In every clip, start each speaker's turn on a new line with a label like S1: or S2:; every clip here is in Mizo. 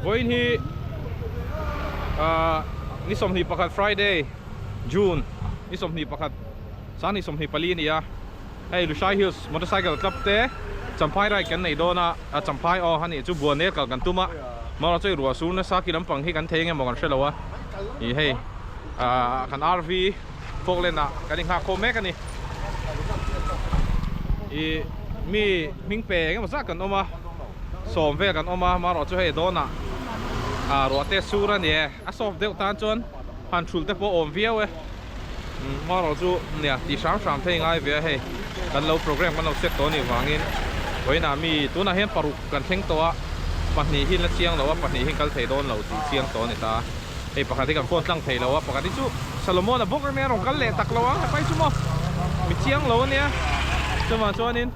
S1: Vawiin hi ah ni 21 Friday June ni 21 sang ni 24 a ni a hei Lushai Hills motorcycle club te Champhai ride kan nei dawn a ah Champhai aw a nih chu Buanel kal kan tum a marawh chu hei ruah sur nasa ki lampang hi kan thei engemaw kan hrelo a ih hei ah kan RV Falkland ah kan inghak khawm mek a ni ih mi hming pe engemaw zat kan awm a sawm vel kan awm a marawh chu hei dawnah ah ruah te sur a ni e a soft deuh tan chuan han thul te pawh a awm viau e marawh chu nia tih hram hram thei ngai ve a hei kan lo program kan lo set tawh a nih vangin vawiinah mi tunah hian paruk kan thleng tawh a pahnih hi la chiang lo a pahnih hi kal thei dawn lo tih chiang tawh a ni ta. Hei pakhat hi kan phone tlang thei lo a, pakhat hi chu Solomon-a bawk ania rawn kal leh tak lo ang hepai chu maw mi chiang lo ania chuvang chuanin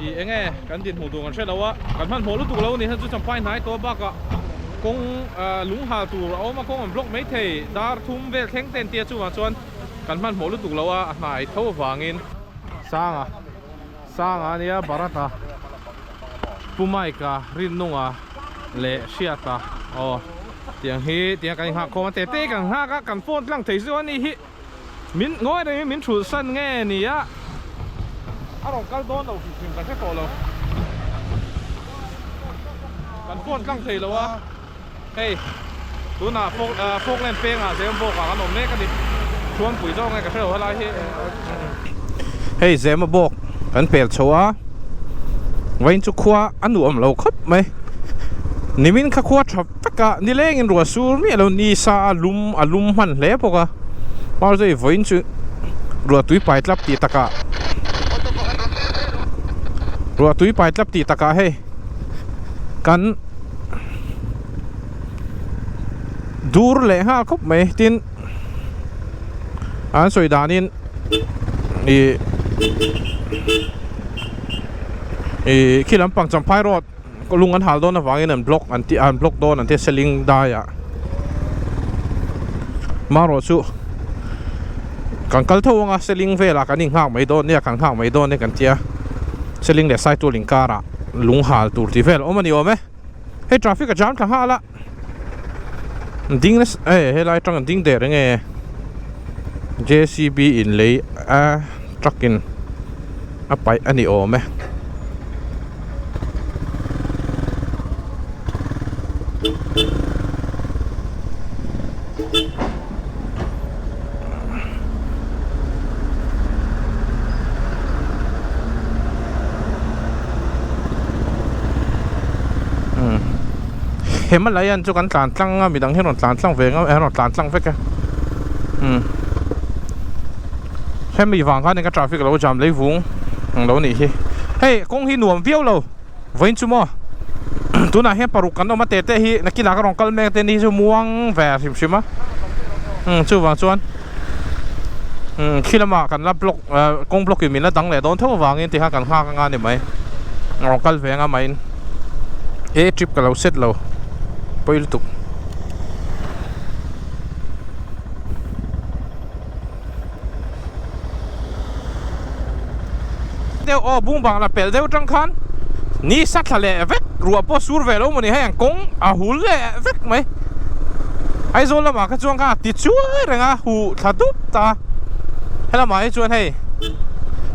S1: ih eng nge kan dinhmuh tur kan hre lo a, kan hmanhmawh lutuk lo a ni chu champhai hnai tawh bakah kawng ah lung hal tur a awm a kawng an block mai thei dar thum vel thleng te an tia chuvang chuan kan hmanhmawh lutuk lo a a hnai tho avangin Sanga Sanga ania Bharat-a Pu Mike-a Rinnunga leh Hriata aw tiang hi tiang kan inghak khawm a tete kan nghak a kan phone tlang thei chu ani hi min ngawi reng in min thulh san nge ni a a rawn kal dawn lo hrim hrim kan hre tawh lo kan phone tlang thei lo a hei tunah Falkland pengah Zemabawk ah kan awm mek a ni Thuampui zawk nge ka hre lo helai hi hei Zemabawk kan pel chho a vawiin chu khua a nuam lo khawp mai nimin kha khua tha vek a nilengin ruah sur miah lo ni sa a lum a lum hman hle bawk a mahse vawiin chu ruah tui pai tlap tih takah ruah tui pai tlap tih takah hei kan dur leh nghal khawp mai tin an sawi danin ih ih khi lampang champhai road lung an hal dawn avangin an block an tih an block dawn an tia seling daiah marawh chu kan kal tho anga seling velah kan inghak mai dawn nia kan nghak mai dawn nia kan tia seling leh saitul inkarah lung hal tur tih vel a awm a ni awm e hei traffic a jam thla nghal a ding nasa e helai atang an ding der enge J C B in lei a truck in a paih a ni awm e. Himalayan chu kan tlan tlang a midang hi rawn tlan tlang ve ngam rawn tlan tlang vek a umm hemi vang khan ka traffic alo jam lei vung ang lo nih hi hei kawng hi nuam viau lo vawiin chu maw tunah hian paruk kan awm a tete hi nakinah ka rawn kal mek te ni chu muang ve hrim hrim a umm chuvang chuan. Umm khi lamah kan la block ah kawng block in min la dang leh dawn tho avangin tikhan kan nghak anga ni mai rawn kal ve anga mahin he trip ka lo set lo pawi lutuk. Deuh aw bung bang la pelh deuh tang khan ni sa thla leh vek ruah pawh sur ve lo mawni hei ang kawng a hul leh vek mai Aizawl lamah kha chuan kha a ti chuai reng a huh thla dup ta helamah hi chuan hei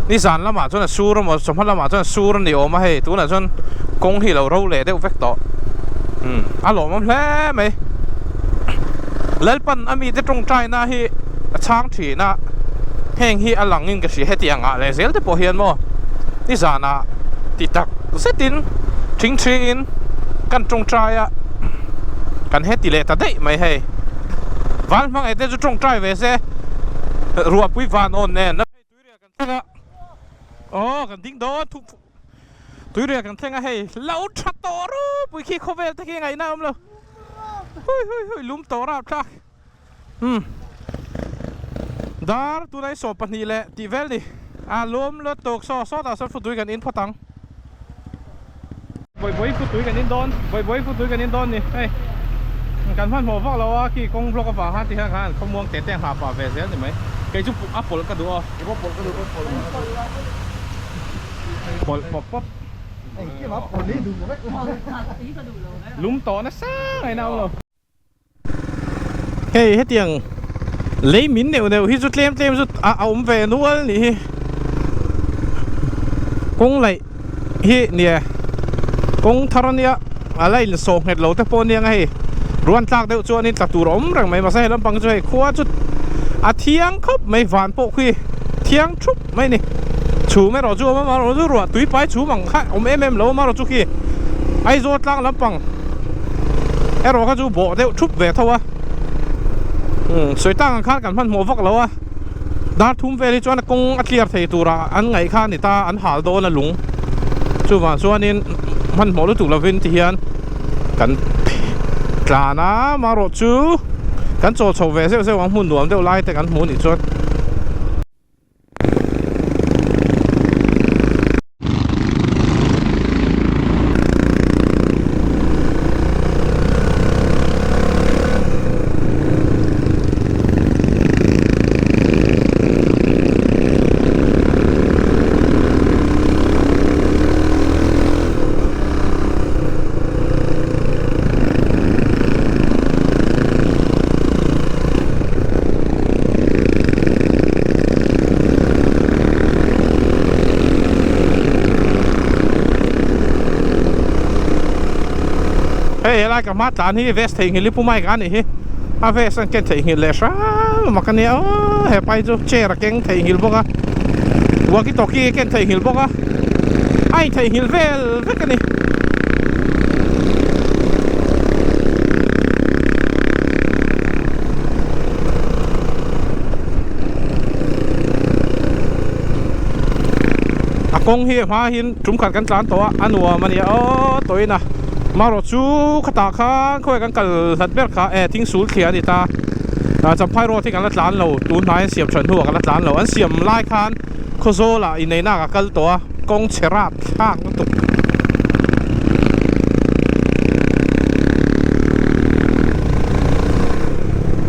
S1: nizan lamah chuan a sur emaw chawhma lamah chuan a sur a ni awm a hei tunah chuan kawng hi a lo ro leh deuh vek tawh umm a lawmawm hle mai Lalpan a mite tawngtaina hi a chhang thin a heng hi a lang in ka hria hetiang ah leh zel te pawh hian maw nizan ah ti tak zet in thing thi in kan tawngtai a kan heti leh ta daih mai hei van hmangaih te chu tawngtai ve se ruahpui van awn nen Tuirial kan thleng a aw kan ding dawn thu tuirial kan thleng a hei lo tha tawh ropui khi khawvel te khi ngaihna a awm lo hui hui hui lum tawh rap thlak umm dar tunah hi 12 leh tih vel ni a lum lutuk saw sawtah sawn futui kan in phawt ang Bawihbawi futui kan in dawn Bawihbawi futui kan in dawn ni hei kan hmanhmawh vak lo a khi kawng block avang khan tikhan khan an khawmuang teh teh nghah pah ve zel ni mai kei chu a pawlh ka duh aw pawlh pawp pawp. Lum tawh nasa ngaihna a awm lo. Hei hetiang lei min neuh neuh hi chu tlem tlem chu a awm ve nual nih hi kawng laih hi nia kawng thar ania a la insawh nghet lo te pawh ania hei ruan tlak deuh chuanin tla tur a awm reng mai mahse he lampang chu hei khua chu a thiang khawp mai van pawh khi thiang thup mai a ni chhum erawh chu a awm a amaherawh chu ruah tui pai chhum ang kha awm em em lo amaherawh chu khi Aizawl tlang lampang erawh kha chu bawh deuh thup ve tho a umm sawi tlang ang khan kan hmanhmawh vak lo a dar thum vel hi chuan a kawng a clear thei tura an ngaih kha a ni ta an hal dawn a lung chuvang chuanin hmanhmawh lutuk lovin ti hian kan tlan a amaherawh chu kan chawl chho ve zeuh zeuh ang hmun nuam deuh lai te kan hmu anih chuan. Hei helai ka hma tlan hi vest theihnghilh hi pu Mike a nih hi a vest an ken theihnghilh leh hrang mak a nia aw hepa hi chu chair a keng theihnghilh bawk a walkie talkie a ken theihnghilh bawk a a intheihnghilh vel vek a ni. A kawng hi a hma hian tum khat kan tlan tawh a a nuam a nia aw tawhin a marawh chu khatah khan khawi kan kal hlat ber kha e thing sul thliah a ni ta ah champhai road hi kan la tlan lo tun hnai an siam than hnuah kan la tlan lo an siam lai khan Khawzawl ah inneihna ka kal tawh a kawng chhe rap thlak lutuk.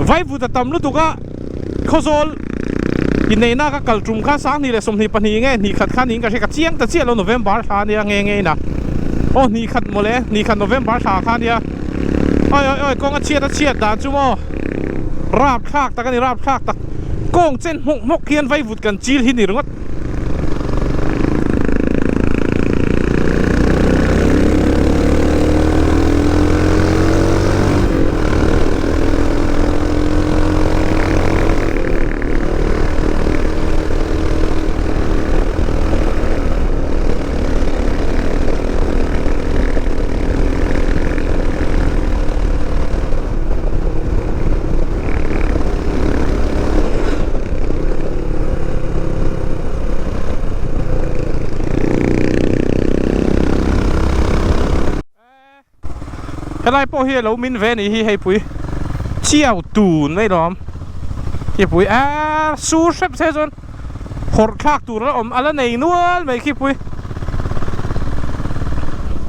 S1: Vaivut a tam lutuk a Khawzawl inneihna ka kal tum kha 12 leh 22 nge hnih khat kha niin ka hria ka chiang ta chiah lo November thla ania nge nge ina aw hnih khat mawle hnih khat November thla kha ania oi oi oi kawng a chhiat a chhiat dan chu maw rap thlak tak ani rap thlak tak kawng chen hmawk hmawk hian vaivut kan chil hi ni ringawt. Helai pawh hi alo min ve anih hi hei pui chiau tun mai lawm khi pui eee sur hrep se chuan hawrh thlak tur a awm ala nei nual mai khi pui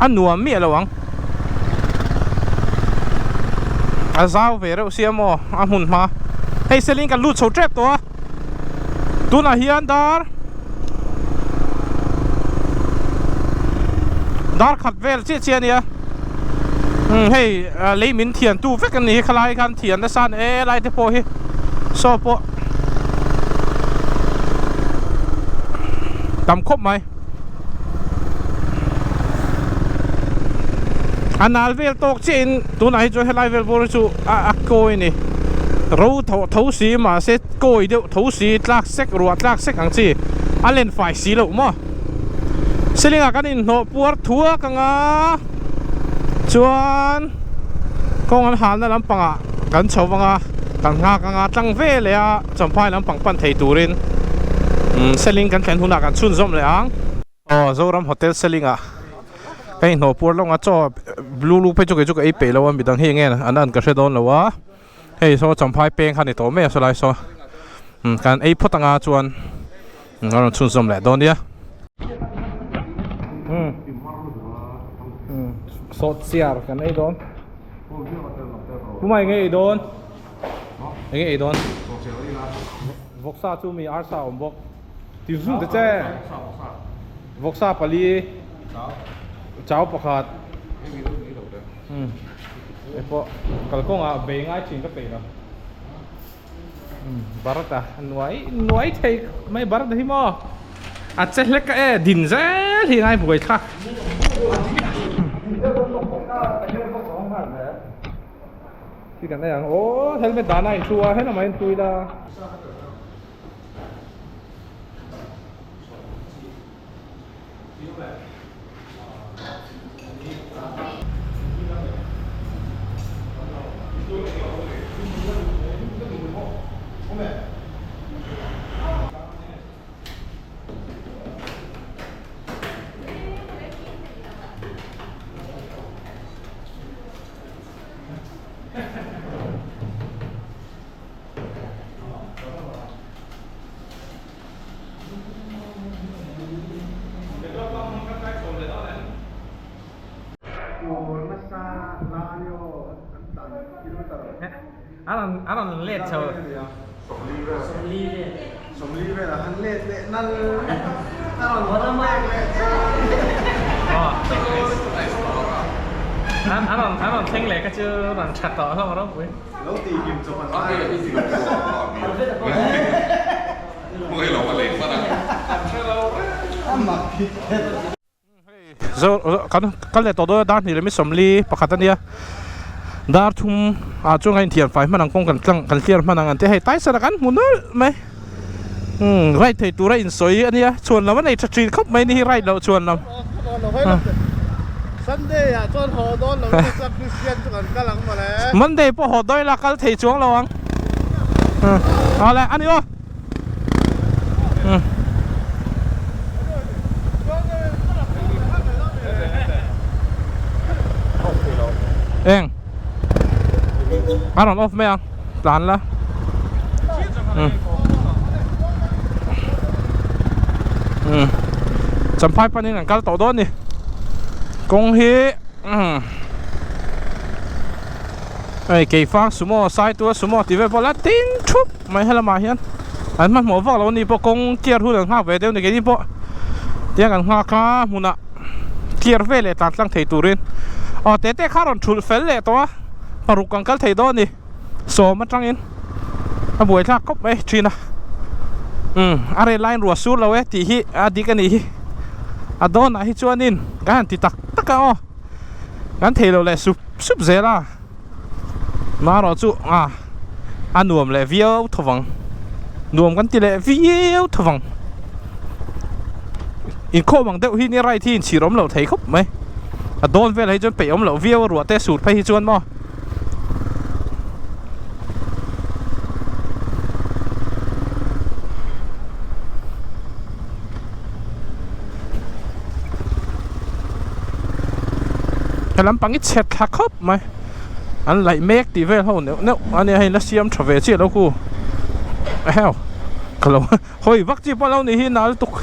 S1: a nuam miah lo ang a zau ve reuh sia maw a hmun hma hei selin kan lut chho tep tawh a tunah hian dar dar khat vel chiah chiah a nia umm hei lei min thian tu vek a ni hi khalai khan thian nasa a ni e lai te pawh hi saw pawh tam khawp mai. A nal vel tawk chiah in tunah hi chuan helai vel bawr hi chu a kawi a ni ro tho tho si mahse kawi deuh tho si tlak sek ruah tlak sek ang chi a len fai si loh maw ceiling ah kan inhnawh puar thuak anga chuan kawng an halna lampangah kan chho anga kan nghak anga tlang ve leh a Champhai lampang pan thei turin selling kan thlen hunah kan chhunzawm leh ang. Aw Zoram Hotel selling ah ka inhnawh puar lawng a chaw blue lu phei chu kei chu ka ei peih lo a midang hi enge an an ka hre dawn lo a hei saw Champhai peng kha ni tawh mai a sawlai saw kan ei phawt anga chuan an rawn chhunzawm leh dawn nia. Sawhchiar kan ei dawn. Pumai nge ei dawn? Enge ei dawn? Vawksa chu mi arsa awm bawk. Ti zung te che. Vawksa pali. Chau pakhat. Umm hei pawh kalkawngah bei ngai thin ka peih lo. Umm Bharata a nuai nuai thei mai Bharata hi maw a che hlek a e din zel hi ngai buai thlak. Khi kan ei ang aw helmet dana in thu a helamah hian thu ila. A rawn let chho. A rawn thleng leh kha chu rawn tha tawh hlawm ropui. Kan kal leh tawh dawn a dar hnih leh mi sawmli pakhat a nia dar thum ah chuan kan inthian fai hman ang kawng kan tlang kan clear hman ang an ti a hei taisara kan hmu nawlh mai umm ride thei tura insawi a nia chhuan lam a nei tha thin khawp mai ni hi ride loh chhuan lam. Monday pawh haw dawn ila kal thei chuang lo ang awle a ni aw. Eng a rawn off mai ang tlan la Champhai panin an kal tawh dawn a ni kawng hi hei keifang sumo saitua sumo tih vel pawh la tin thup mai helamah hian an hmanhmawh vak lo a ni pawh kawng clear hun an nghak ve deuh a ni keini pawh tiang kan nghak a hmunah clear vel leh tlan tlang thei turin aw tete kha a rawn thulh fel leh tawh a paruk kan kal thei dawn a ni sawm atangin a buaithlak khawp mai thin a umm a red line ruah sur lo e tih hi a dik a nih hi a dawnah hi chuanin kan han ti tak tak a aw kan thei lo leh sup sup zel a marawh chu a a nuam leh viau tho vang nuam kan ti leh viau tho vang inkhawm ang deuh hi nia ride hi inchhir awm loh thei khawp mai a dawn velah hi chuan peih awm loh viau a ruah te sur phei hi chuan maw. He lampang hi chhe thla khawp mai an laih mek tih vel ho neuh neuh a nia hei la siam tha ve chiah lo khu eheu ka lo hawi vak chi pawh lo nih hi nal tuk.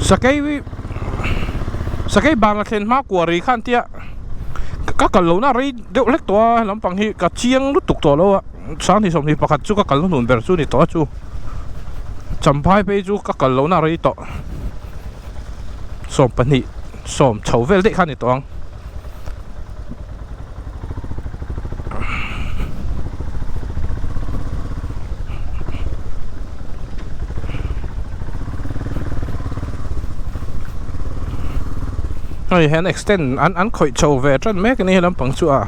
S1: Sakei sakei bangla thlen hma kuah ri khan tia ka kal lohna rei deuh hlek tawh a he lampang hi ka chiang lutuk tawh lo a sanghnih sawmhnih pakhat chu ka kal hnun ber chu a ni tawh a chu champhai phei chu ka kal lohna rei tawh 20 sawm chho vel daih kha a ni tawh ang. Hei hian extend an an khawih chho ve tan mek a ni he lampang chu a.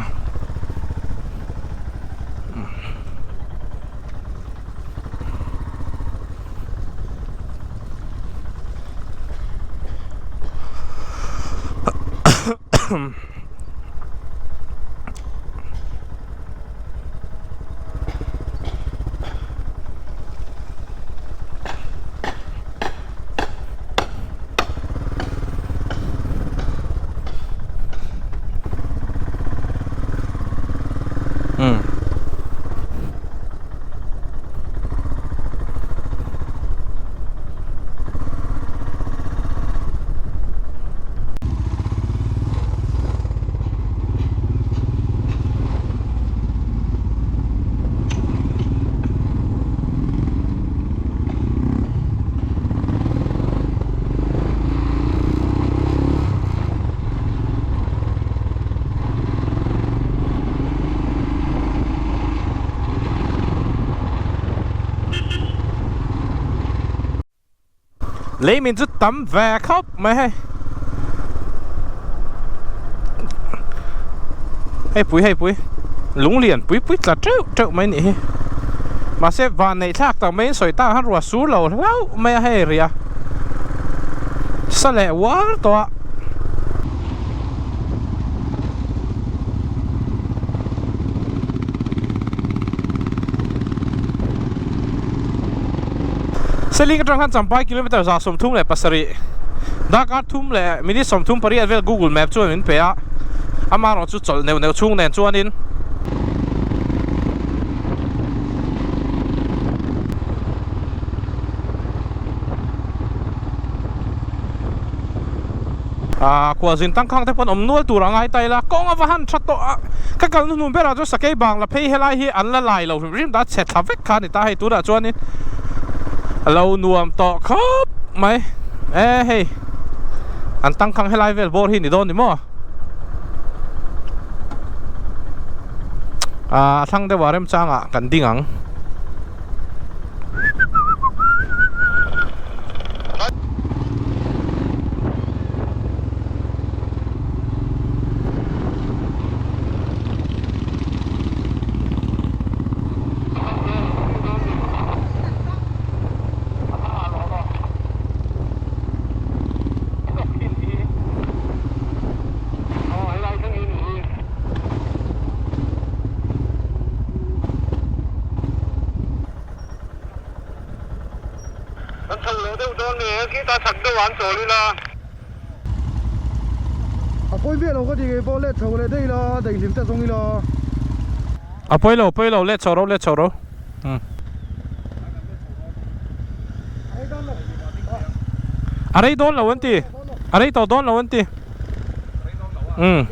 S1: Lei min chu tam ve khawp mai hei. Hei pui hei pui lung lian pui pui tla teuh teuh mai nih hi. Mahse van neih thlak tak maiin sawi tak khan ruah sur lo hlauh mai a hei ria sa leh uar tawh a. Seling atang khan Champhai kilometer 37 darkar thum leh minute 38 vel Google Map chuan min pe a, amaherawhchu chawlh neuh neuh chhung nen chuanin. Ahh khualzin tangkhang te pawn awm nual tur a ngai ta ila kawng ava han tha tawh a ka kal hnuhnun berah chuan sakei bang la phei helai hi an la lai lo hrim hrim ta chhe thla vek kha a ni ta hei tunah chuanin a lo nuam tawh khawp mai e hei an tangkhang helai vel bawr hi ni dawn ni maw ahh a thlang deuh ah remchangah kan ding ang.
S2: Kan chho lo deuh dawn ni e, khita chak deuh ah an chawl ila.
S3: A pawi miah lo ka ti ngei pawh let chho leh daih ila, daih hlim te zawng ila.
S1: A pawi lo, pawi lo, let chho ro, let chho ro. A rei dawn lo an ti, a rei tawh dawn lo an ti. Umm.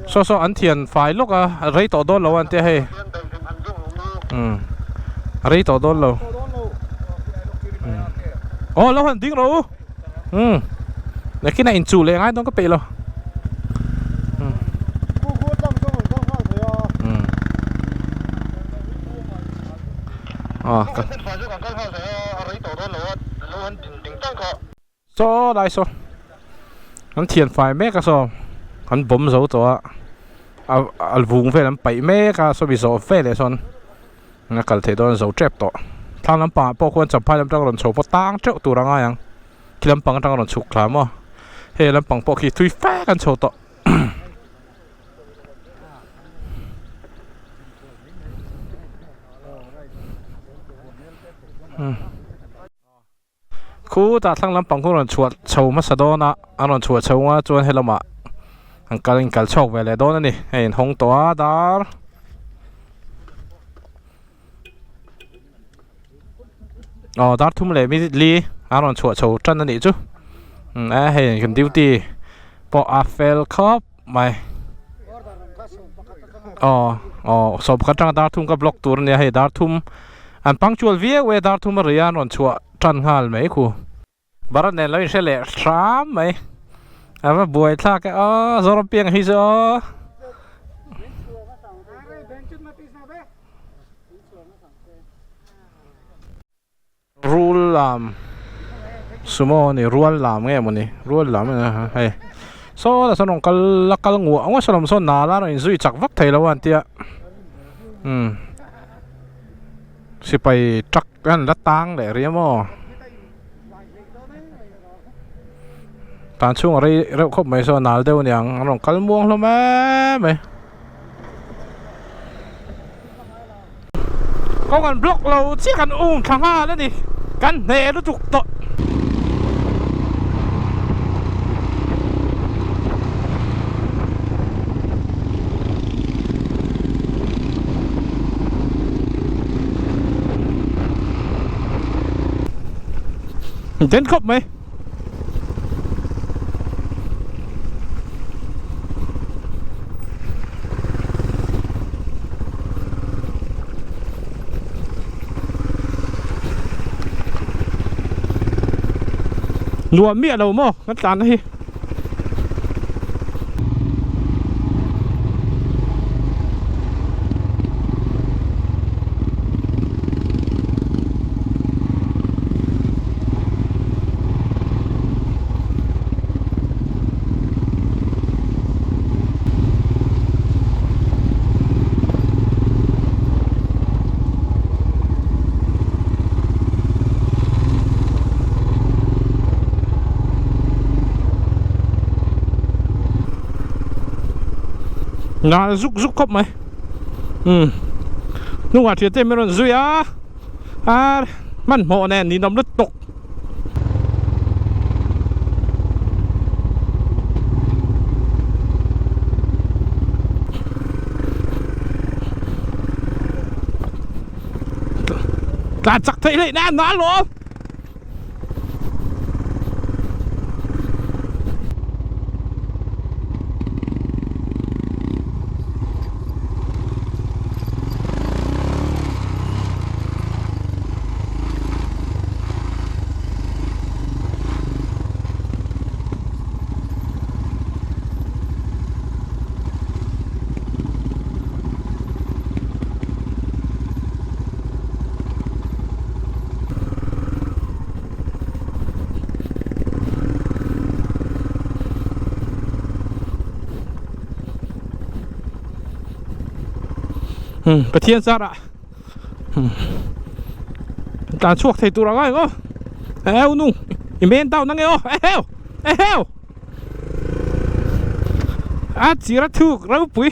S1: Saw saw an thian fai lawk a, a rei tawh dawn lo a an tia hei. Umm. A rei tawh dawn lo. Aw lo han ding rawh u. Umm nakin a inchuh leh ngai dawn ka peih lo. Umm. Aw ka. Saw lai saw an thian fai mek a saw an bawm zo tawh a a vung vel an paih mek a sawmi zawh veleh sawn a kal theih dawn a zo tep tawh thlang lampangah pawh khuan champhai lam atang rawn chho pawh tang teuh tur a ngai ang khi lampang atang a rawn chhuk thla maw hei lampang pawh khi thui fek an chho tawh. Khutah thlang lampang khu rawn chhuah chho hmasa dawn a an rawn chhuah chho a chuan helamah an kal in kal chhuak ve leh dawn a ni hei in hawng tawh a dar aw dar thum leh minute li an rawn chhuah chho tan a nih chu a hei kan duty pawh a fel khawp mai aw aw sawm pakhat atanga dar thum ka block tur a nia hei dar thum an punctual viau e dar thum a ri a an rawn chhuah tan nghal mai khu. Bharat nen lo inhre leh hram mai. A va buai thlak e aw Zoram piang hi chu aw. Rul lam sumo a ni rual lam nge mawni rual lam a ni hei saw lah sawn rawn kal la kal nguah nguah saw lam sawn nal a rawn inzui chak vak thei lo a an tia umm sipai truck an la tang leh rih a maw tan chhung a rei reuh khawp mai saw nal deuh a niang an rawn kal muang hlawm em mai. Kawng an block lo chiah kan um thla nghal a ni kan hneh lutuk tawh. Den khawp mai. Nuam miah lo maw kan tlan na hi. Nal zuk zuk khawp mai umm hnungah thian te min rawn zui a ar hmanhmawh nen ninawm lutuk. Tlan chak theih hleih na na alawm. Pathian zarah tlan chhuak thei tur ang a eng aw eheu nung i men down ange aw eheu eheu a chira thuk ropui.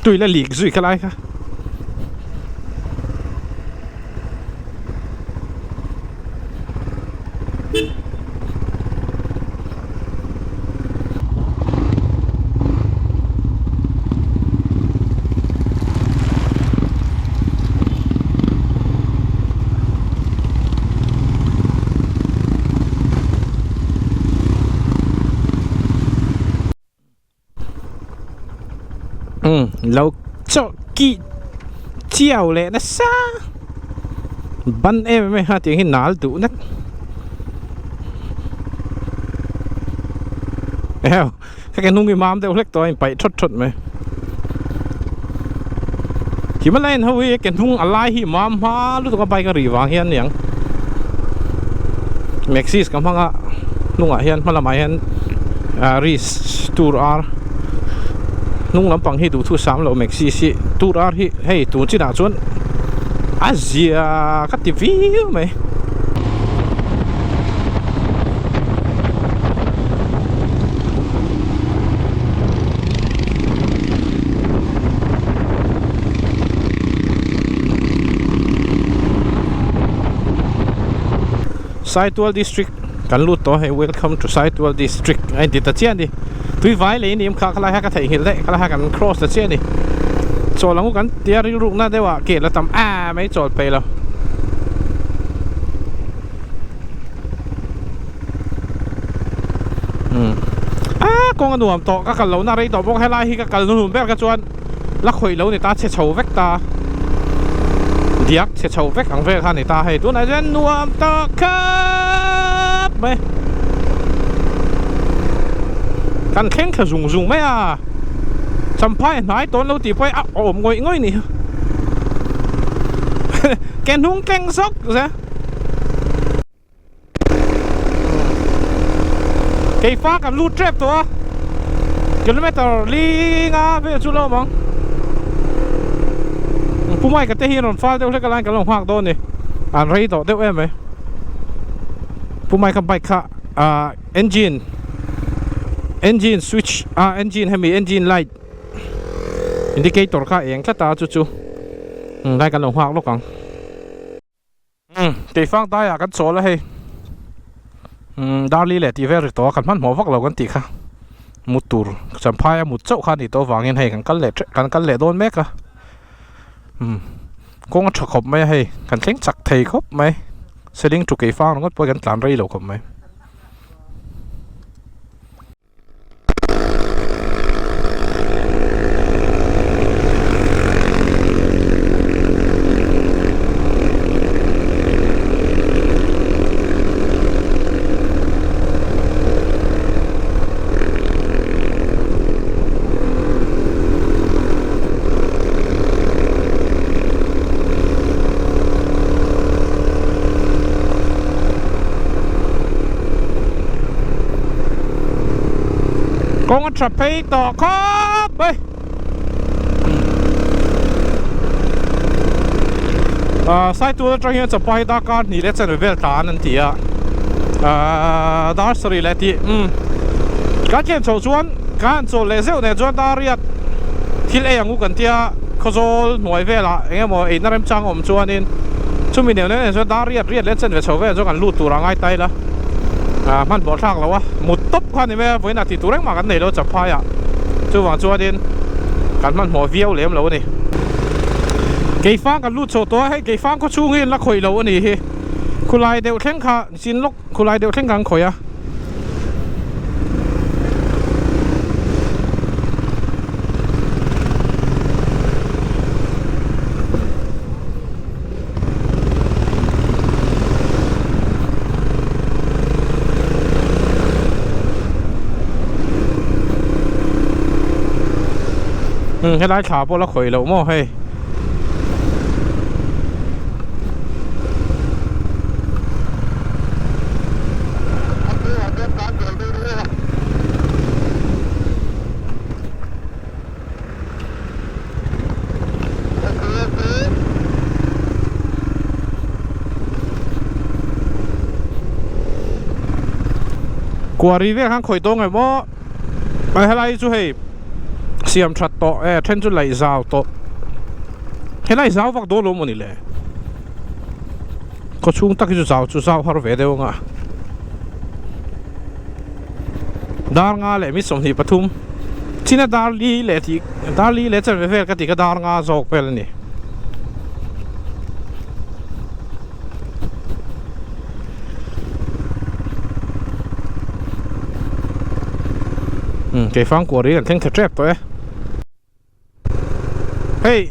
S1: Tui la lik zui kha lai kha. Umm lo chawh kih chiau leh nasa ban em em a ha tiang hi nal duh nak eheu ka ke hnung hi mam deuh hlek tawh a inpaih thawt thawt mai Himalayan ho hi ke hnung a lai hi mam hma lutuk a bike a rih vang hian aniang Maxis ka hmang a hnungah hian hma lamah hian ah ris tur ar hnung lampang hi duhthu sam lo Maxis hi tur ar hi hei tun chinah chuan a zia ka ti viau mai. Saitual district kan lut tawh hei welcome to Saitual district a inti ta chiah a ni tui vai leh in kha khalai kha ka theihnghilh daih khalai kha kan cross ta chiah a ni chawl ang u kan tia rilrukna deuh ah kel a tam a mai chawl peih lo. A kawng a nuam tawh ka kal lohna rei tawh bawk helai hi ka kal hnuhnun ber kha chuan la khawih lo ni ta chhe chho vek ta diak chhe chho vek ang vel kha a ni ta hei tunah hian nuam tawh khawp mai kan thleng thla zung zung mai a champhai hnai tawn lo tih pawh hi a awm ngawih ngawih a ni ke hnung tleng zawk zel. Keifa kan lut tep tawh a, kilometer li nga vel chu la awm ang. Pu Mike-a te hi an rawn fal deuh hlek a laiin kan lo nghak dawn a ni. An rei tawh deuh em mai. Pu Mike-a bike kha ah engine engine switch ah engine hemi engine light indicator kha a eng tlat a chu chu lai kan lo nghak lawk ang. Umm keifang daiah kan chawl a hei umm darli leh tih vel ri tawh a kan hmanhmawh vak lo kan tih kha mut tur champhai a mut chauh kha a nih tawh avangin hei kan kal leh teuh kan kal leh dawn mek a umm kawng a tha khawp mai a hei kan thleng chak thei khawp mai seling thu keifang ringawt pawh hi kan tlan rei lo khawp mai. Kawng a tha phei tawh khawp mai ah Saitul atang hian chapai hi darkar hnih leh chanve vel tlan an ti a ah dar sarih leh tih umm kan thlen chhoh chuan kan han chawl leh zeuh nen chuan dar riat thil ei ang u kan tia khawzawl hnuai velah eng emaw eina remchang awm chuanin chumi neuh neuh nen chuan dar riat riat leh chanve chho velah chuan kan lut tur a ngai ta ila ah hmanhmawh thlak lo a mut tawp kha a ni mai a vawiinah tih tur engmah kan nei lo champhai ah chuvang chuanin kan hmanhmawh viau lem lo a ni. Keifang kan lut chho tawh a hei keifang khaw chhung hi an la khawih lo a ni hi khulai deuh thleng kha chin lawk khulai deuh thleng kha an khawih a. Umm helai thla pawh la khawih loh maw hei. Kuari vel khan khawih tawng em aw a helai chu hei siam that tawh e then chu laih zau tawh helai zau vak dawn lo mawni le khaw chhung tak hi chu zau chu zau har ve deuh ang a. Dar nga leh mi 23 china dar li leh tih dar li leh chanve vel ka tih kha dar nga zawk vel a ni. Umm keifang kuar hi kan thleng thla tep tawh e. Hei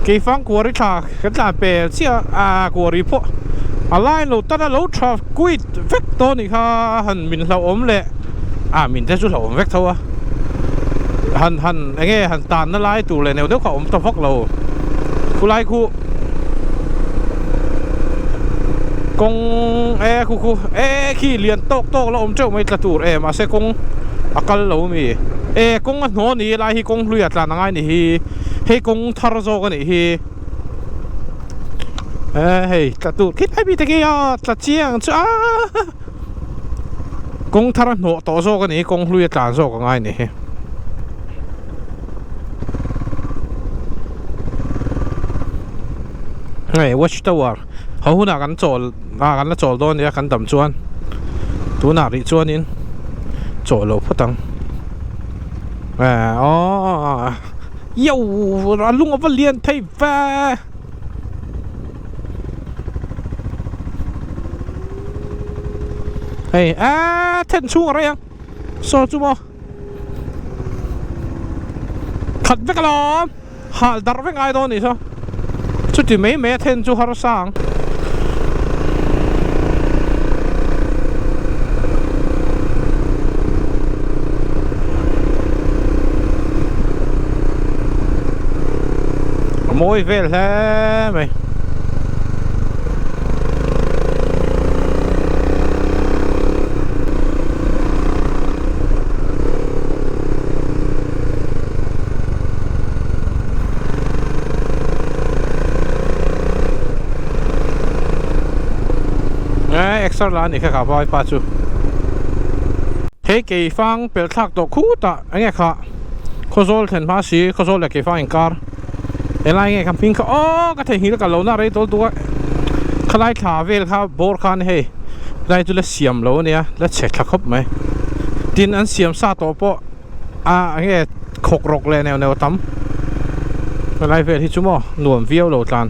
S1: keifang kuari thla kan tlan pel chiah a kuari pawh a line lo tan a lo tha quit vek tawh a nih kha han min hlauhawm leh ah min te chu hlauhawm vek tho a han han eng nge han tan na lai tur leh neuh deuh kha a awm ta vak lo khulai khu kawng e khu khu e khi lian tawk tawk la awm teuh mai tla tur e mahse kawng a kal lo a mi. E kawng a hnaw a ni lai hi kawng hlui a tlan a ngai ni hi hei kawng thar zawk a nih hi e hei tla tur khi lai bik te khi a tla chiang chu a kawng thar a hnawh tawh zawk a ni hi kawng hlui a tlan zawk a ngai ni hi. Hei watch tower ho hunah kan chawl ah kan la chawl dawn nia kan dam chuan tunah rih chuanin chawl lo phawt ang eh aww yo a lung a va lian thei ve hei ah then chhung a rei ang saw chu maw khat vek alawm. Hal darh vek ngai dawn anih saw. Chuti mai mai a then chu harsa ang. A mawi vel hle mai. exer la a nih kha kha vaipa chu. He keifang pelh thlak tawh khutah enge kha Khawzawl thlen hma si Khawzawl leh keifang inkar helai nge kha hming kha aw ka theihnghilh ka lo na rei tawl tuk a khalai thla vel kha bawr khan hei helai chu la siam lo ania la chhe thla khawp mai tin an siam sa tawh pawh a enge khawk rawk leh neuh neuh a tam helai vel hi chu maw nuam viau lo tlan.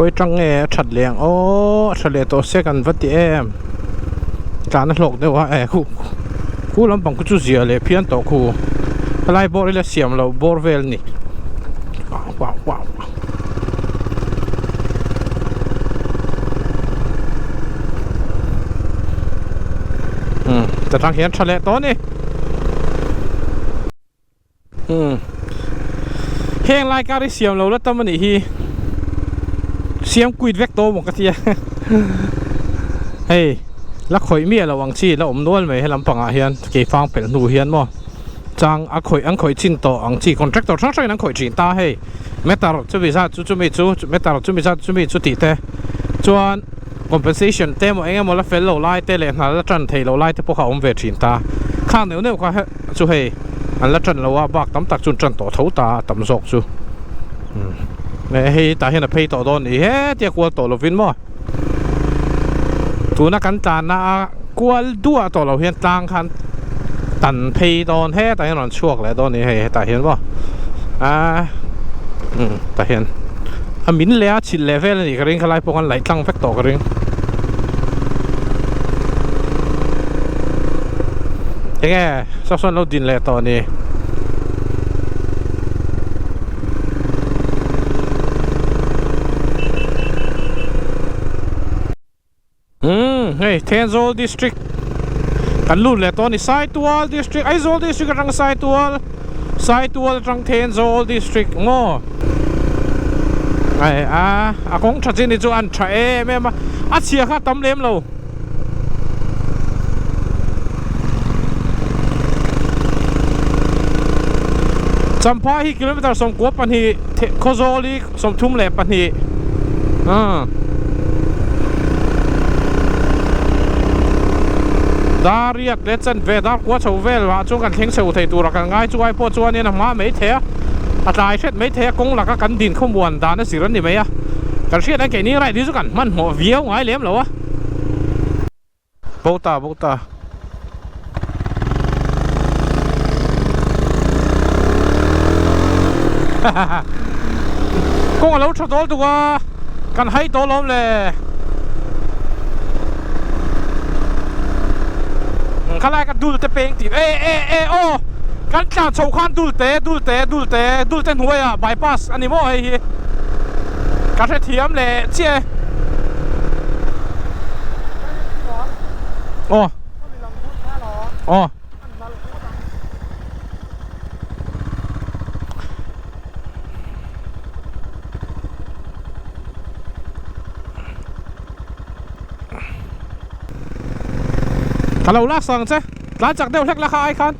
S1: Khawi tang nge a that leh ang aw a tha leh tawh se kan va ti em tlan a hlawk deuh a eh khu khu lampang khu chu zia leh phian tawh khu helai bawr hi la siam loh bawr vel a ni wow wow. Um ta tang hian tha leh tawh a ni um heng lai kar hi siam lo la tam a nih hi siam quit vek tawh maw ka tia hei la khawih miah loh ang chi la awm nual mai helam pangah hian keifang pelh hnu hian maw. Chang a khawih an khawih chin tawh ang chi contractor hrang hrangin an khawih thin ta hei meter chumi zat chu chumi chu meter chumi zat chumi chu tih te chuan compensation te emaw eng emaw la fel lo lai te leh hna la tan thei lo lai te pawh kha a awm ve thin ta khang neuh neuh kha chu hei an la tan lo a bak tam tak chu an tan tawh tho ta a tam zawk chu hei tah hian a phei tawh dawn ni hetia kual tawh lovin maw tuna kan tlanna a kual duah tawh lo hian tlang khan tan phei dawn hetah hian rawn chhuak leh dawn a ni hei hetah hian maw aaa umm tah hian a min leh a chhilh leh vel a nih ka ring khalai pawh khan laih tlang vek tawh ka ring enge saw sawn lo din leh tawh a ni. Umm hei Thenzawl district kan lut leh tawh a ni Saitual district Aizawl district atang Saitual Saitual atang Thenzawl district maw hei a a kawng tha chin hi chu an tha em em a a chhia kha a tam lem lo. Champhai hi kilometer 12 Khawzawl hi 32 ah Dar riat leh chanve dar kua chho vel ah chuan kan thleng chho thei tur a kan ngai chu ai pawh chuanin a hma mai thei a a tlai hret mai thei a kawng laka kan din khawmuan dan a zir a ni mai a kan hriat ang keini ride hi chu kan hmanhmawh viau ngai lem lo a. Bo ta bo ta. Kawng a lo tha dawl tuk a, kan hai tawh lawm le. Khalai ka dul te peng tih e e e aw kan tlan chho khan dul te dul te dul te dul te hnuaiah bypass a ni maw hei hi ka hrethiam leh chiah e. Aw aw Ka lo lak sang che tlan chak deuh hlek la kha ai khan.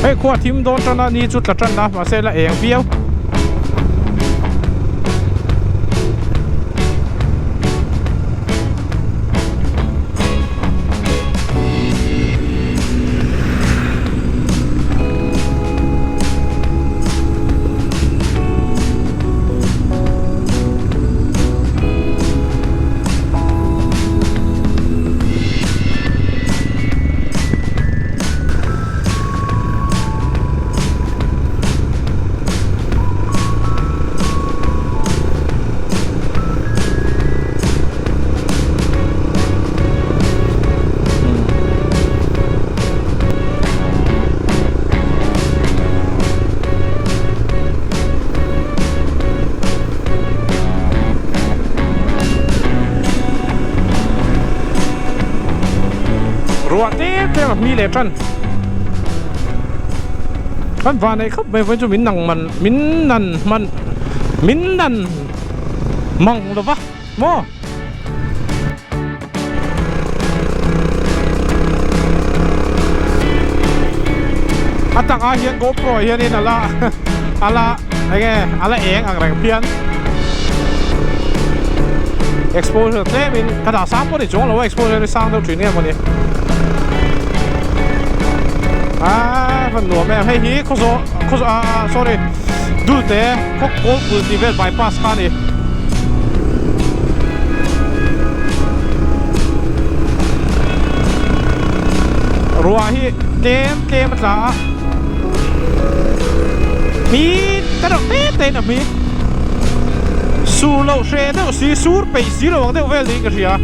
S1: Hei khua thim dawn tan a ni chu tla tan a mahse la eng viau. Ruah tlem tlem a hmi leh tan. Kan van ei khawp mai vawiin chu min nang man min nan hman min nan mang lova maw. A takah hian GoPro hianin ala ala enge ala eng ang reng phian. Exposure tlemin ka dah sang pawh ni chuang lo a exposure hi sang deuh thin nge mawni. Aa van nuam em hei hi khawzaw khawzaw aa sorry Dulte khaw kawlpul tih vel bypass kha a ni. Ruah hi tlem tlem a tla a hmi ta deuh te te in a hmi sur loh hre deuh si sur peih si lo ang deuh vel niin ka hria.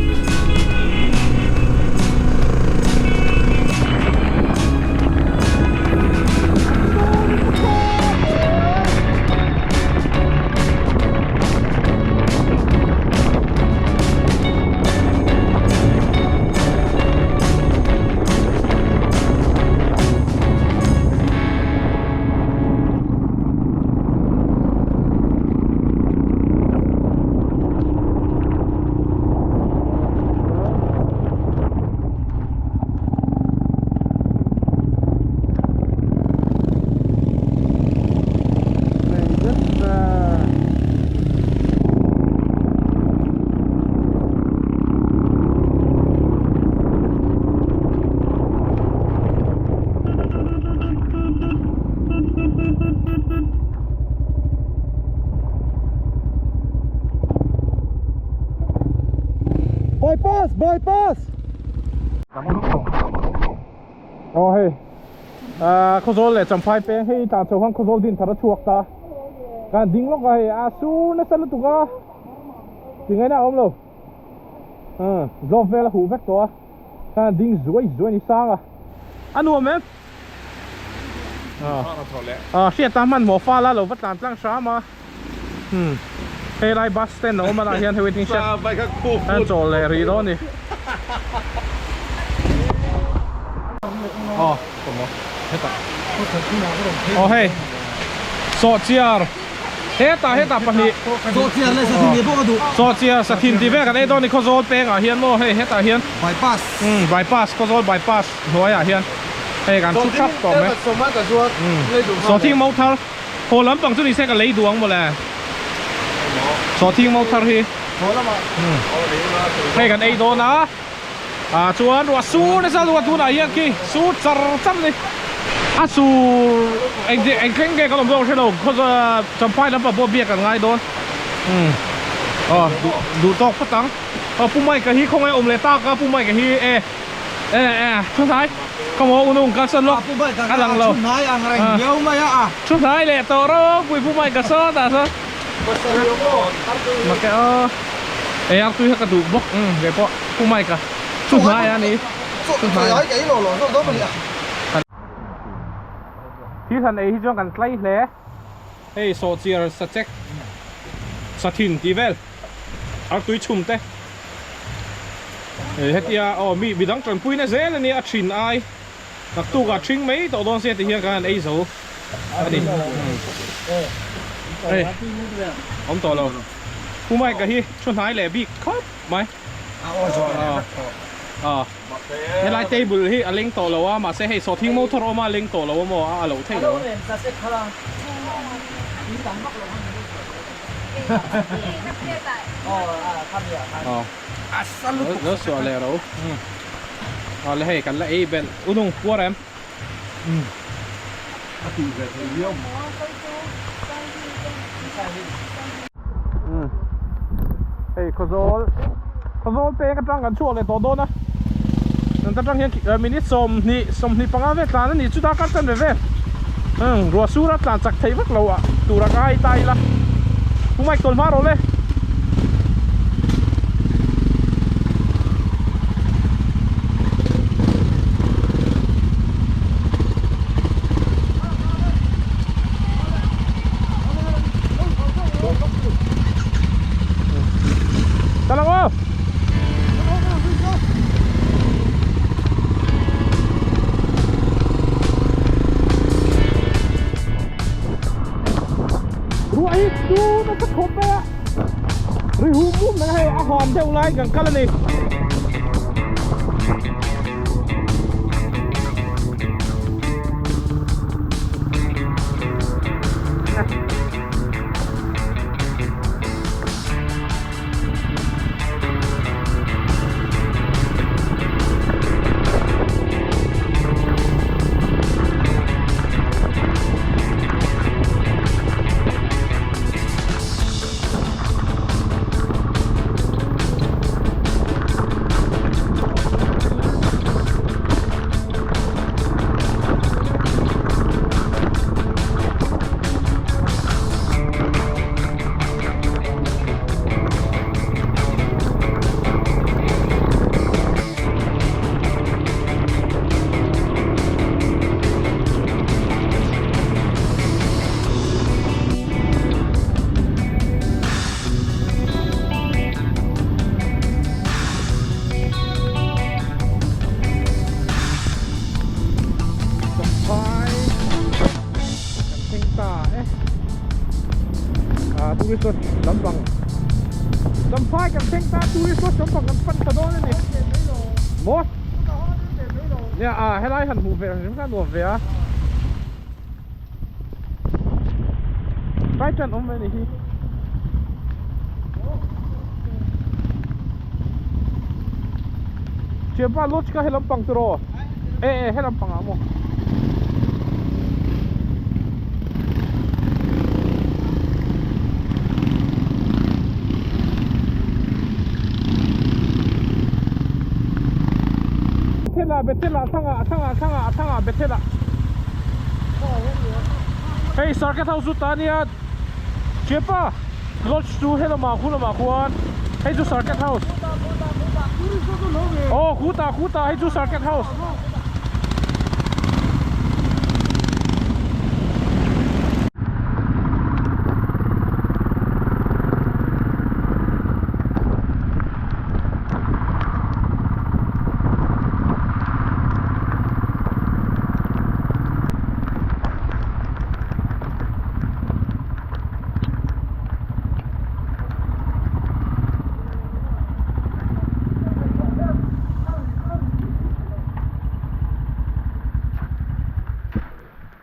S3: Bypass! Bypass!
S1: Aw hei Khawzawl leh Champhai peng hei tah chho khan Khawzawl din thar a chhuak ta kan ding lawk a hei a sur nasa lutuk a tingaina a awm lo glove vel a huh vek tawh a khan ding zuai zuai ni sang a a nuam em hriat ta hmanhmawh fal a lo va tlan tlang hram a. Hmm hei lai bus stand a awm a lah hian hei waiting shed an chawl leh rih dawn a ni aw hetah aw hei sawhchiar hetah hetah pahnih
S3: sawhchiar leh sathin ngei pawh ka duh
S1: sawhchiar sathin tih vel kan ei dawn a ni khawzawl pengah hian maw hei hetah hian
S3: bypass
S1: bypass khawzawl bypass hnuaiah hian hei kan thu thap tawh mai sawhthing mo thar. Haw lampang chu nise ka lei duh ang mawle. Sawhthing mau thar hi. Hei kan ei dawn a. Ah chuan ruah sur nasa luat tunah hian khi sur char char ni. A sur eng eng thleng nge kan awm zawk hre lo khaw champhai lampang pawh biak kan ngai dawn. Aw duh tawk phawt ang. Aw Pu Mike-a hi khawngaih awm leh tak a Pu Mike-a hi e. E e thu hnai ka maw u nung kalsan lawk a lang lo thu hnai leh tawh ropui pu mai ka saw tah sawn make aw ei ang tui kha ka duh bawk ve pawh pu mai ka thu hnai a ni thu hnai thil han ei hi chuan kan tlai hle hei sawhchiar sachek sathin tih vel. Artui chhum te hetia aw mi midang tanpui na zel ania a thin ai naktuk ah thing mai tawh dawn sia ti hian kan han ei zo ani hei awm tawh lo Pu Mike-a hi thu hnai leh bik khawp mai aw helai table hi a leng tawh lo a mahse hei sawhthing motor awm a leng tawh lo a maw a lo theih lo a. Lo suah leh ro aw le hei kan la ei belh u nung puar em
S3: a tih ve thei viau
S1: hei khawzawl khawzawl peng atang kan chhuak leh tawh dawn a kan ta tang hian minute 20 25 vel tlan a ni chu darkar chan ve vel ruah sur a tlan chak thei vak lo a tur a ngai ta ila pu Mike tawl hma rawh le. Ta lang aw. deuh lai kan kal a ni. Champhai kan thleng ta e ah tourist lodge lampang Champhai kan thleng ta tourist lodge lampang kan pan ta dawn a ni maw nia ah helai han hmuh ve hrim kha nuam ve a. Vai tan awm ve ni hi. Thianpa lodge kha helam pang tiraw? E e helam pang ah maw? Bethel ah Bethel ah thlang ah thlang ah thlang ah thlang ah Bethel ah Hei circuit house chu ta nia Chepa lodge chu helamah khu lamah khuan hei chu circuit house Aw khutah khutah hei chu circuit house.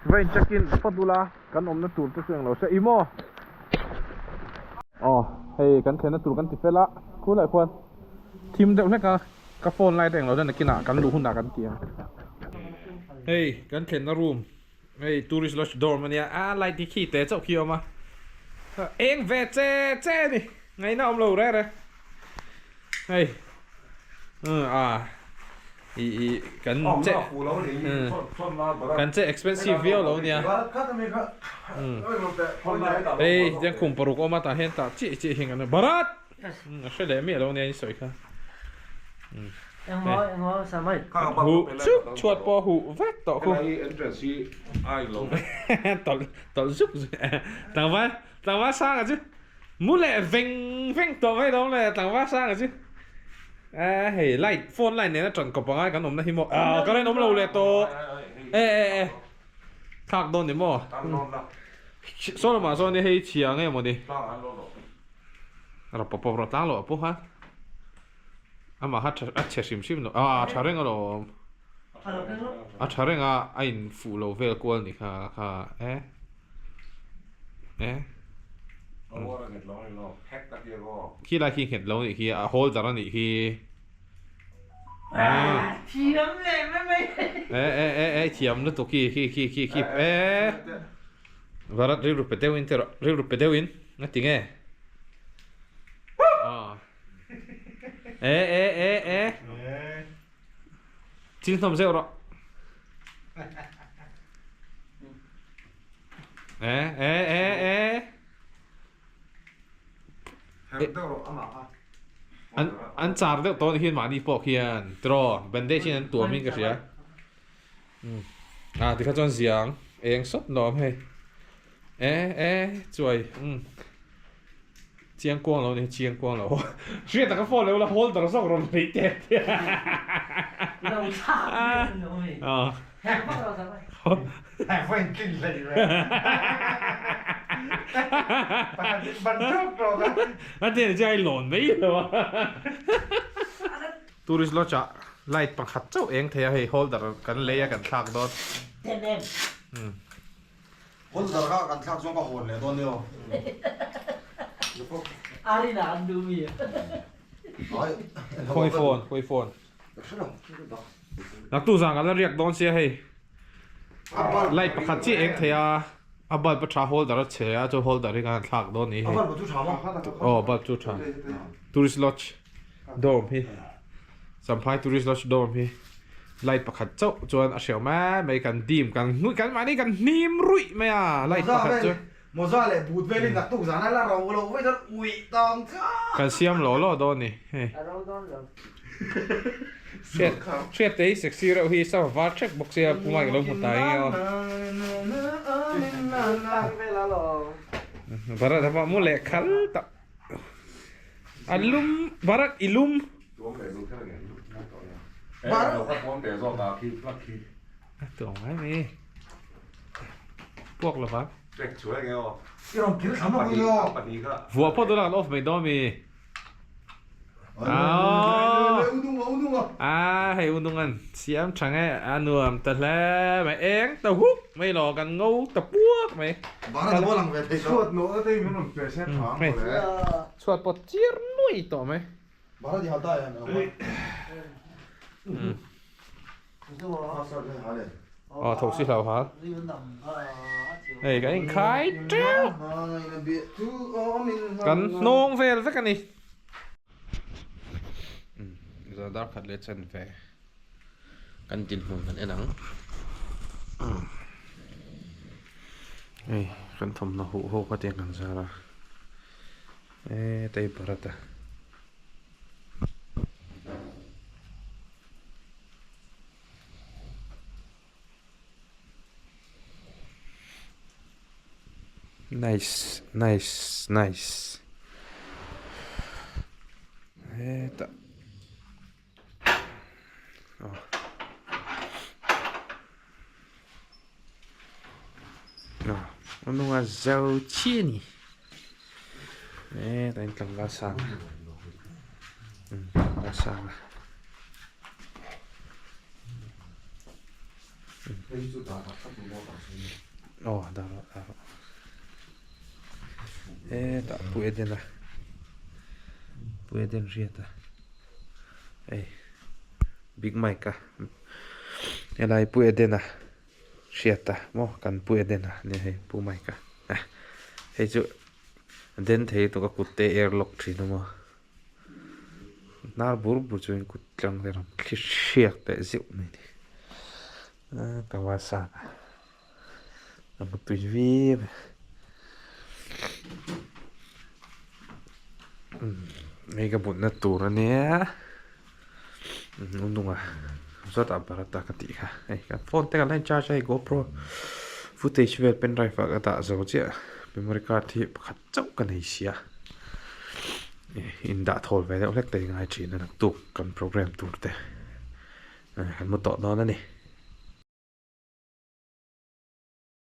S1: Va in check in phawt ula kan awmna tur te chu englo se i maw aw hei kan thlenna tur kan ti fel a khulai khuan thim deuh hlek a ka phone light a englo chuan nakinah kan luh hunah kan ti ang hei kan thlenna room hei tourist lodge dorm ania a light hi khi te chauh khi a awm a eng ve che che a ni ngaihna a awm lo rere hei a i i kan che kan che expensive viau lo ania hei tiang khum paruk awm a tah hian tah chiah chiah hian kan Bharat a hre leh miah lo ania i sawi kha huh chuk chhuat pawh a huh vek tawh khu tawlh tawlh zuk zuk tlangval tlangval sanga chu Mu leh veng veng tawh mai lo le tlangval sanga chu eh hei light phone line nena tan kawp angai kan awmna hi maw ah current awm lo leh tawh e e e thlak dawn ni maw saw lamah sawn hei chhia nge mawni rawh pawp pawp rawh tlang loh a pawh khan amah kha a chhe hrim hrim lo ah a tha reng alawm a tha reng a a in fuh lo vel kual ni kha kha e. Khi lai khi nghet lo anih khi a holder anih khi.
S4: Thiam leh mai mai.
S1: E e e e thiam lutuk khi khi khi khi khi e. Bharat rilru pe deuhin te rawh rilru pe deuhin nga ti nge. E e e e. Thil hnawm zeuh rawh. E e e e. An an char deuh tawh hian mahni pawh khian tiraw bandage hian an tuam in ka hria. Ah tikha chuan ziang eng sawt nuam hei. E e chuai umm chiang kuang lo ni chiang kuang lo hriat taka phone lo la holder zawk rawn lei tep te
S4: lo thlak lo mi
S1: ah
S3: Heng vain tlin hlei ve.
S5: Ban trawk trawk a.
S1: A ten chu a lawn mai lo a. Tourist lodge ah light pakhat chauh eng thei a hei holder kan lei a kan thlak dawn.
S4: Em em.
S3: Holder kha kan thlak chuan ka hawn leh dawn nia.
S4: Arina an duh mi.
S1: Khawi phone, khawi phone. Naktu zan kan la riak dawn sia hei. Light pakhat chiah eng thei a, a bulb a tha holder a chhe a chu holder hi kan thlak dawn ni hei.
S3: A bulb chu tha maw?
S1: Aw bulb chu tha. Tourist lodge dorm hi Champhai tourist lodge dorm hi light pakhat chauh chuan a hreuh mai mai kan dim kan hnuih kan mahni kan hnim ruih mai a light pakhat chu.
S3: Mawza leh but velin naktuk zan a la ro lo vei chuan uih tawng chiah.
S1: Kan siam lo lo dawn ni hei.
S4: A ro dawn lo.
S1: Hriat hriat te hi sexy reuh hi sama var thek bawk sia pu Mike lo hmu ta eng nge aw. Bharat a mu leh khal tak. A lum Bharat i lum. A tuang mai mai. Puak lova. Vuah pawh dawn a kan off mai dawn mi. A hei u nung an siam tha nge a nuam ta hle mai eng ta huk mai lo kan ngo ta puak mai.
S5: Chhuat nawh na te hi min rawn pe se tha ang mawle.
S1: Chhuat pawh chiar nuai tawh mai. Aw tho si hlau hal. Hei kan inkhai teuh. Kan hnawng vel vek a ni. Zadar khat leh chen ve. Kan dinhmun kan en ang. Hei kan thawmhnaw huh ho kha tiang kan zar a. E tei Bharat a. Nice nice nice hetah aw a hnungah zo chiah a ni hetah hian tlangval sang tlangval sang a. Aw dah rawh dah rawh hetah pu Edena pu Eden hriat a hei big mic a helai pu Edena hriat a maw kan pu Edena nia hei pu mic a hei chu den thei lutuk a kut te airlock thin a maw. Hnar bur bur chuan kut tlang te ram thli hriak teh zeuh mai ni a ka va sang a a hmu tui viau e hei ka mutna tur ania a hnungah sawtah Bharata ka tih kha hei ka phone te kan la in charge a hei gopro footage vel pendrive ah ka dah zo chiah memory card hi pakhat chauh ka nei sia. Indah thawl ve deuh hlek te hi ngai thin a naktuk kan program tur te kan hmu tawh dawn a ni.